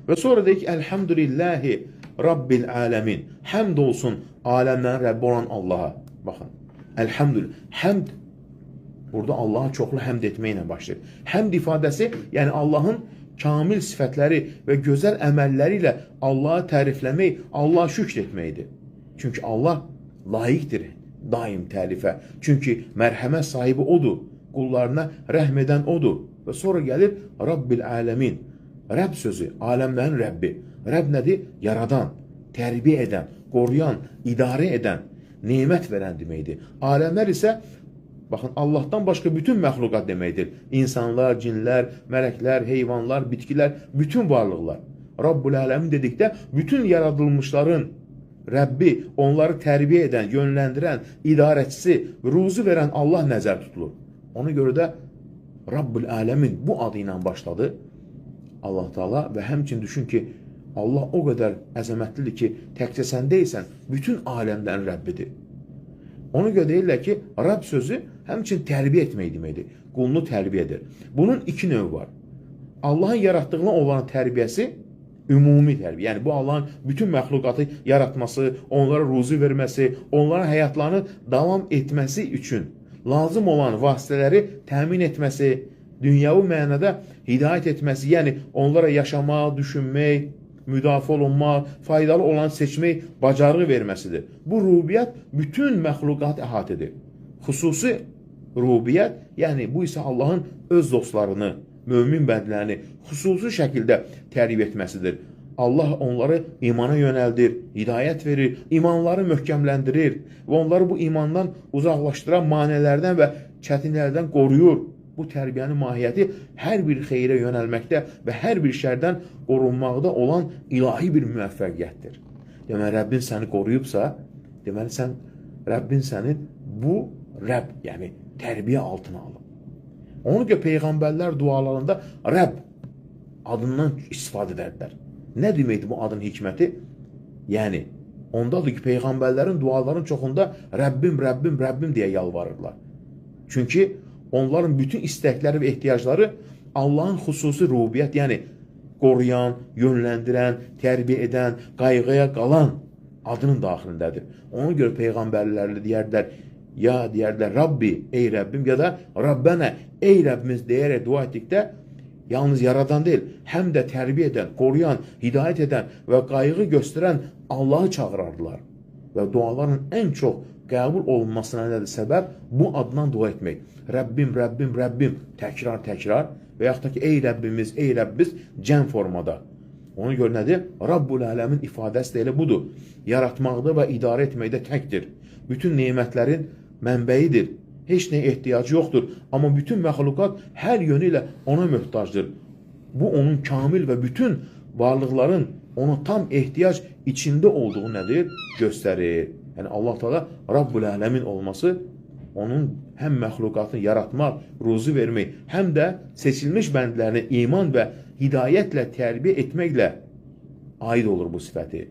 Və sonra deyir ki, Elhamdülillahi Rabbil aləmin. Həmd olsun aləmlərin Rəbbi olan Allaha. Baxın, Elhamdülillah. Həmd, burada Allaha çoxlu həmd etməklə başlayır. Həmd ifadəsi, yəni Allahın kamil sifətləri və gözəl əməlləri ilə Allahı tərifləmək, Allaha şükr etməkdir. Çünki Allah layiqdir daim tərifə. Çünki mərhəmət sahibi odur, qullarına rəhm edən odur. Və sonra gəlir Rabbil aləmin. Rəbb sözü, aləmlərin Rəbbi. Rəbb nədir? Yaradan, tərbiyə edən, qoruyan, idarə edən, nemət verən deməkdir. Aləmlər isə, baxın, Allahdan başqa bütün məxluqat deməkdir. İnsanlar, cinlər, mələklər, heyvanlar, bitkilər, bütün varlıqlar. Rabbul aləmin dedikdə bütün yaradılmışların Rəbbi, onları tərbiyə edən, yönləndirən, idarəçisi, ruzu verən Allah nəzər tutulur. Ona görə də Rabbul aləmin bu adı ilə başladı Allah Teala və həmçinin düşün ki, Allah o qədər əzəmətlidir ki, təkcə sən deyilsən, bütün aləmlərin Rəbbidir. Ona görə deyirlər ki, Rəbb sözü həmçinin tərbiyə etmək deməkdir. Qulunu tərbiyə edir. Bunun iki növü var. Allahın yaratdığına olan tərbiyəsi ümumi tərbiyə. Yəni bu Allahın bütün məxluqatı yaratması, onlara ruzi verməsi, onların həyatlarını davam etməsi üçün lazım olan vasitələri təmin etməsi, dünyavi mənada hidayət etməsi, yəni onlara yaşamaq, düşünmək, müdafiə olunmaq, faydalı olan seçmək bacarığı verməsidir. Bu rububiyyət bütün məxluqatı əhatə edir. Xüsusi rububiyyət, yəni bu isə Allahın öz dostlarını, mömin bəndlərini xüsusi şəkildə tərbiyə etməsidir. Allah onları imana yönəldir, hidayət verir, imanları möhkəmləndirir və onları bu imandan uzaqlaşdıran maneələrdən və çətinliklərdən qoruyur. Bu tərbiyənin mahiyyəti hər bir xeyrə yönəlməkdə və hər bir şərdən qorunmaqda olan ilahi bir müvəffəqiyyətdir. Deməli, Rəbbin səni qoruyubsa, deməli, sən, Rəbbin səni bu Rəbb, yəni tərbiyə altına alıb. Ona görə peyğəmbərlər dualarında Rəbb adından istifadə edərdilər. Nə deməkdir bu adın hikməti? Yəni, ondadır ki, peyğəmbərlərin dualarının çoxunda Rəbbim, Rəbbim, Rəbbim deyə yalvarırlar. Çünki onların bütün istəkləri və ehtiyacları Allahın xüsusi rububiyyət, yəni qoruyan, yönləndirən, tərbiyə edən, qayğıya qalan adının daxilindədir. Ona görə peyğəmbərlərlə deyərdilər, ya deyərdilər Rabbi, ey Rəbbim, ya da Rabbənə, ey Rəbbimiz deyərək dua etdikdə yalnız yaradan deyil, həm də tərbiyə edən, qoruyan, hidayət edən və qayğı göstərən Allahı çağırardılar. Və duaların ən çox qəbul olunmasına nədir səbəb? Bu addan dua etmək. Rəbbim, Rəbbim, Rəbbim təkrar, təkrar və yaxud da ki, ey Rəbbimiz, ey Rəbbimiz cəm formada. Ona görə nədir? Rabbul Aləmin ifadəsi də elə budur. Yaratmaqda və idarə etməkdə təkdir. Bütün nemətlərin mənbəyidir. Heç nəyə ehtiyacı yoxdur. Amma bütün məxluqat hər yönü ilə ona möhtacdır. Bu, onun kamil və bütün varlıqların ona tam ehtiyac içində olduğu nədir? Göstərir. Yəni, Allah Teala Rabbul Aləmin olması onun həm məxluqatını yaratmaq, ruzi vermək, həm də seçilmiş bəndlərini iman və hidayətlə tərbiyə etməklə aid olur bu sifəti.